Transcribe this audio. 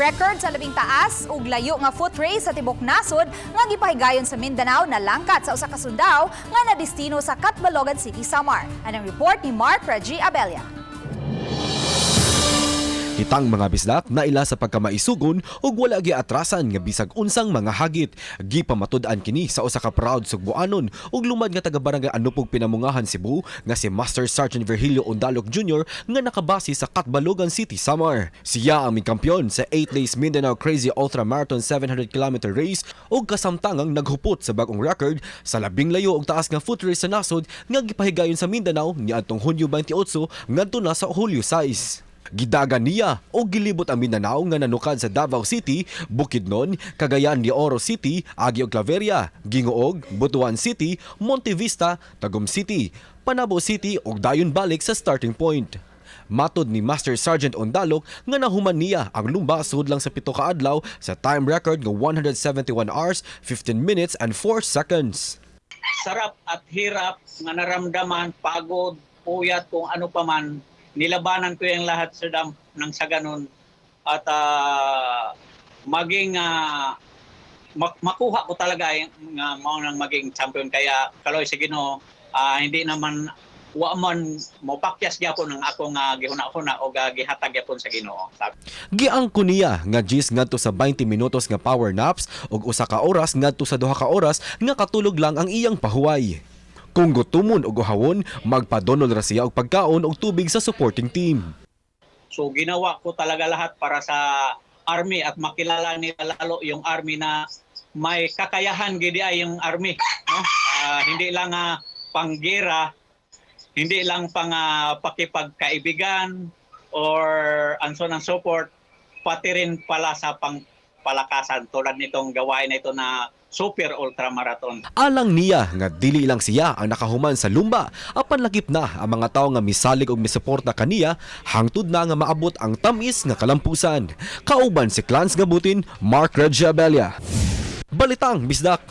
Record sa labing taas ug layo nga foot race sa tibok nasod nga gipahigayon sa Mindanao na langkat sa usa ka sundao nga nadestino sa Catbalogan City, Samar. Anang report ni Mark Reggie Abella. Kitang mga bisdak na ila sa pagkamaisugon ug wala giatrasan nga bisag unsang mga hagit. Gipamatud-an kini sa usa ka proud Sugbuanon ug lumad nga taga Barangay Anupog, Pinamungahan, Cebu nga si Master Sergeant Virgilio Undalok Jr. nga nakabase sa Catbalogan City, Samar. Siya ang kampiyon sa 8 Days Mindanao Crazy Ultra Marathon 700 km race ug kasamtangang naghupot sa bagong record sa labing layo ug taas nga foot race sa nasod nga gipahigayon sa Mindanao niadtong Hunyo 28 ngadto na sa Hulyo 6. Gidagan niya o gilibot ang Mindanao nga nanukad sa Davao City, Bukidnon, Cagayan de Oro City, agi og Claveria, Gingoog, Butuan City, Monte Vista, Tagum City, Panabo City ug dayon balik sa starting point. Matod ni Master Sergeant Ondalok nga nahuman niya ang lumba sud lang sa 7 ka adlaw sa time record nga 171 hours, 15 minutes and 4 seconds. Sarap at hirap nga naramdaman, pagod, puyat, kung ano pa man, nilabanan ko yung lahat, Sir Dam, nang sa ganun. At maging makuha ko talaga yung nga mao nang maging champion. Kaya kaloy sa Ginoo, hindi naman wa man mopakyas gyapon ang ako nga gihuna-huna o gihatag gyapon sa Ginoo. Giangko niya nga gis ngadto sa 20 minutos nga power naps ug usa ka oras ngadto sa 2 ka oras nga katulog lang ang iyang pahuway. Kung gutomon og uhawon, magpadonol ra siya og pagkaon og tubig sa supporting team. So ginawa ko talaga lahat para sa army at makilala nila lalo yung army na may kakayahan gidi ay yung army, no? Hindi lang panggera, hindi lang pang pakipagkaibigan or and so on and so forth, pati rin pala sa pangpalakasan tulad nitong gawain na ito na super ultra marathon. Alang niya nga dili lang siya ang nakahuman sa lumba, apan lakip na ang mga tawo nga misalig og misuporta kaniya hangtod na nga maabot ang tamis nga kalampusan. Kauban si Clans Gabutin, Mark Regia Abella. Balitang Bisdak.